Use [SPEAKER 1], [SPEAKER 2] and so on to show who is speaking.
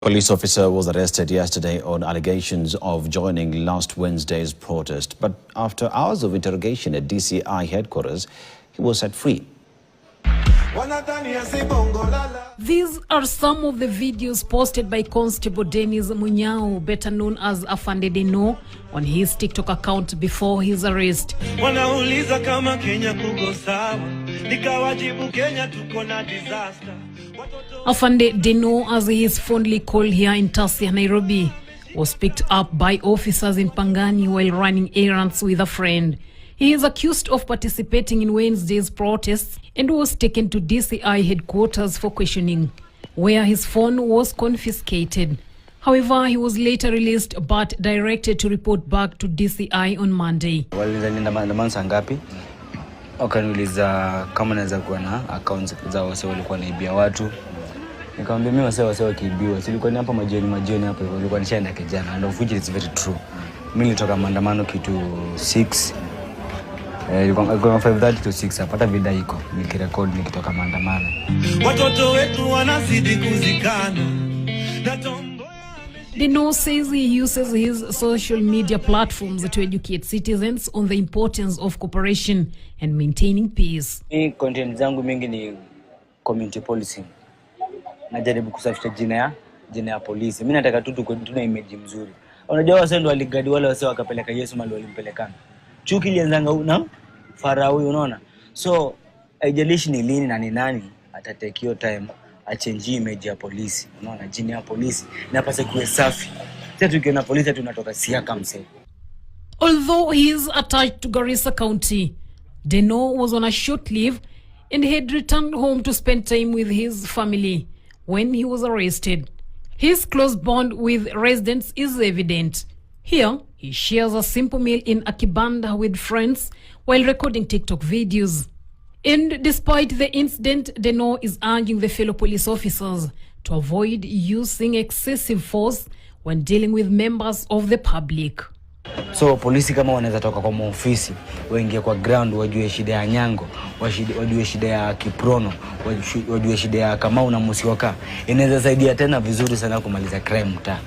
[SPEAKER 1] Police officer was arrested yesterday on allegations of joining last Wednesday's protest, but after hours of interrogation at DCI headquarters, he was set free.
[SPEAKER 2] These are some of the videos posted by Constable Dennis Munyao, better known as Afande Deno, on his TikTok account before his arrest. Afande Deno, as he is fondly called here in Tasia, Nairobi, was picked up by officers in Pangani while running errands with a friend. He is accused of participating in Wednesday's protests and was taken to DCI headquarters for questioning, where his phone was confiscated. However, he was later released but directed to report back to DCI on Monday.
[SPEAKER 3] Wakaniuliza kama naweza kuwa na accounts za wase walikuwa naibia watu. Nikamwambia mimi wase wakiibiwa. Silikuwa ni hapa majioni hapa walikuwa nishaenda kijana, and of which is very true. Mimi nilitoka maandamano kitu 6. Ilikuwa 5:30 to 6 hapa vida iko. Nikirecord nikitoka maandamano.
[SPEAKER 4] Watoto wetu wanazidi kuzikana.
[SPEAKER 2] Deno says he uses his social media platforms to educate citizens on the importance of cooperation and maintaining peace.
[SPEAKER 3] Content zangu mingi ni community policing. Najaribu kusafisha jina ya polisi. Mimi nataka tu tuna image mzuri. Unajua wase ndio waligadi wale wase wakapeleka Yesu mali walimpelekana. Chuki ilianzanga na Farao, unaona? So haijalishi ni lini na ni nani atatake hiyo time achange image ya polisi. Unaona, jina ya polisi inapaswa kuwe safi. Sasa tukiona polisi tunatoka Siaka mse.
[SPEAKER 2] Although he is attached to Garissa County, Deno was on a short leave and had returned home to spend time with his family when he was arrested. His close bond with residents is evident. Here, he shares a simple meal in a kibanda with friends while recording TikTok videos. And despite the incident, Deno is urging the fellow police officers to avoid using excessive force when dealing with members of the public.
[SPEAKER 3] So polisi kama wanaweza toka kwa ofisi, waingie kwa ground, wajue shida ya Nyango, wajue shida ya Kiprono, wajue shida ya Kamau na Musyoka. Inaweza saidia tena vizuri sana kumaliza crime mtaa.